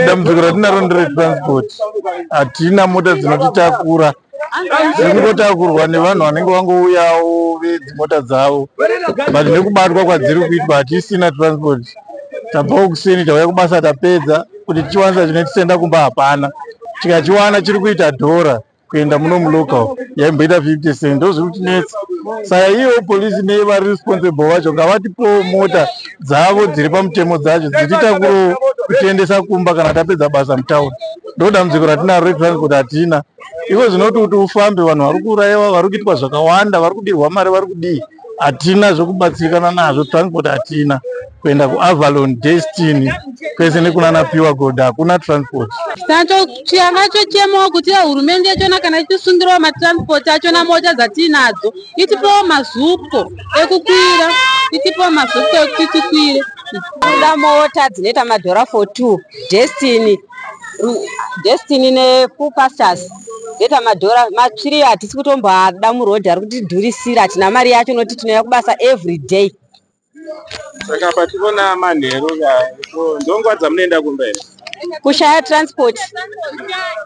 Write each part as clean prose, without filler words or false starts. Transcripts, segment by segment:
Dambudziko ratinaro nderetransport. Hatina mota dzinotitakura, tiri kungotakurwa nevanhu vanenge vangouyawo vedzimota dzavo, but nekubatwa kwadziri kuitwa hatisina transport. Tabvawo kuseni, tauya kubasa, tapedza kuti tichiwanisa chinotienda kumba hapana. Tikachiwana chiri kuita dhora kuenda muno mulocal, yaimboita 50 cent. Ndo zviri kutinetsa. Saka ivo polisi nevari responsible vacho ngavatipowo mota dzavo dziri pamutemo dzacho dzititakurawo kutiendesa kumba kana tapedza basa mutauni. Ndo dambudziko ratinaro retransport, hatina. Iko zvinoti kuti ufambe, vanhu vari kuurayiwa, vari kuitwa zvakawanda, vari kubirwa mari, vari kudii. Hatina zvokubatsirikana nazvo, transport hatina. Kuenda kuAvalon, Destiny, kwese nekunana Pure Gold hakuna transport. Changa chochemawo kuti hurumende yachona kana ichisungirawo matransport achona, mota dzatiinadzo itipewo maZUPCO ekukwira, itipewo maZUPCO ekuti tikwire. Kuda mota dzinoita madhora for two, Destiny, Destiny neFull Pastures dzoita madhora matsviri. Hatisi kutomboada murodhi, ari kutidhurisira. Hatina mari yacho noti tinouya kubasa every day. Saka patinoona manheru, ndonguva dzamunoenda kumba here? Kushaya transport,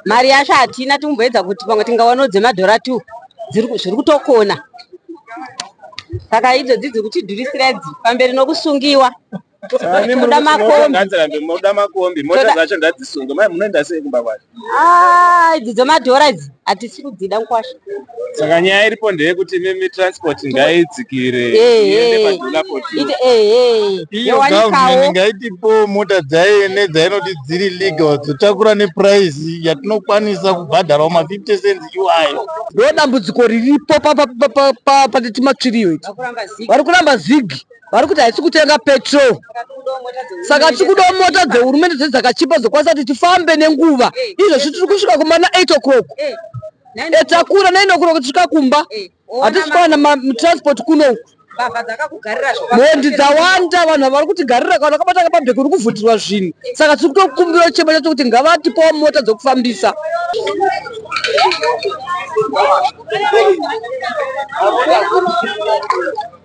mari yacho hatina. Timboedza kuti pamwe tingawanawo dzemadhora 2, zviri kutokona. Saka idzodzi dziri kutidhurisira idzi, pamberi nokusungiwa. Toda makombi. Ngadzirambe, munoda makombi, mota dzacho ngadzisungwe. Mai, munoenda sei kumba kwacho? Ah, idzi dzemadhora idzi hatisi kudzida, mukwasha. Saka nyaya iripo ndeyekuti mimi transport ngaidzikire, iende padhora for two. Ite ehe. Iyo government ngaitipowo mota dzayo nedzainoti dziri legal, dzotakura neprice yatinokwanisa kubhadharawo ma50 cents iwayo. Ndo dambudziko riripo patiti matsviriyo iti vari kuramba ZiG, vari kuti haisi kutenga petrol. Saka tiri kudawo mota dzehurumende dze dzakachipa, dzokwanisa kuti tifambe nenguva. Izvozvi tiri kusvika kumana 8 o'clock, takura 9 o'clock tisvika kumba, hatisi kuwana transport kunoku. Mhondi dzawanda, vanhu vari kutigarira. Kana wakabata pabheki uri kuvhutirwa zvinhu. Saka tiri kutokumbira chemo chacho kuti ngavatipawo mota dzokufambisa.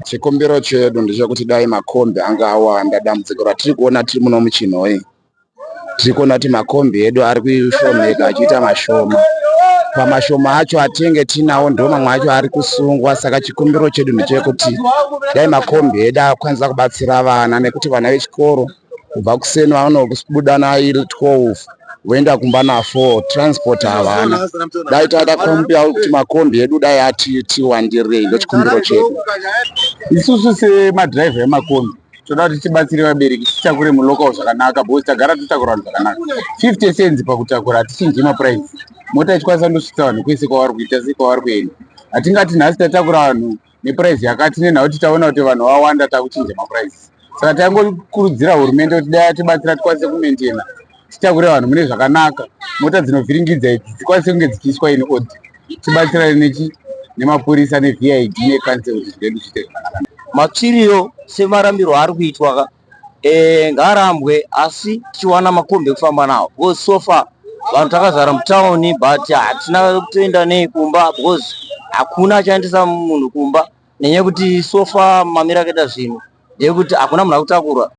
Chikumbiro chedu ndechekuti dai makombi anga awanda. Dambudziko ratiri kuona tiri muno muChinhoyi, tiri kuona kuti makombi edu ari kushomeka, achiita mashoma. Pamashoma acho atinge tinawo, ndo mamwe acho ari kusungwa. Saka chikumbiro chedu ndechekuti dai makombi edu akwanisa kubatsira vana, nekuti vana vechikoro kubva kuseni vanobuda na12 voenda kumba na4, transport havana. Dai tada kumbira kuti makombi edu dai atiwandirei, ndo chikumbiro chedu. Isusu semadhiraivha emakombi toda kuti tibatsire vabereki, titakure mulocal zvakanaka, because tagara totakura vanhu zvakanaka. 50 cents pakutakura, hatichinji maprice. Mota ichikwanisa kundosvitsa vanhu kwese kwavari kuita, sei kwavari kuenda. Hatingati nhasi tatakura vanhu neprice yakati, nenhau kuti taona kuti vanhu vawanda takuchinja maprice. Saka tangokurudzira hurumende kuti dai atibatsira tikwanise kumaintaina, titakure vanhu mune zvakanaka. Mota dzinovhiringidza idzi dzikwanise kunge dzichiiswa in order, tibatsirane nechi nemapurisa neVID necouncil kuti zvedu zviite zvakanaka. Matsviriyo semarambirwo ari kuitwa ka, ngaarambwe, asi tichiwana makombi ekufamba nawo, because so far vanhu takazara mutauni, but hatina kutoenda nei kumba because hakuna achaendesa munhu kumba, nenyaya yekuti so far mamiro akaita zvinhu ndeyekuti hakuna munhu akutakurwa.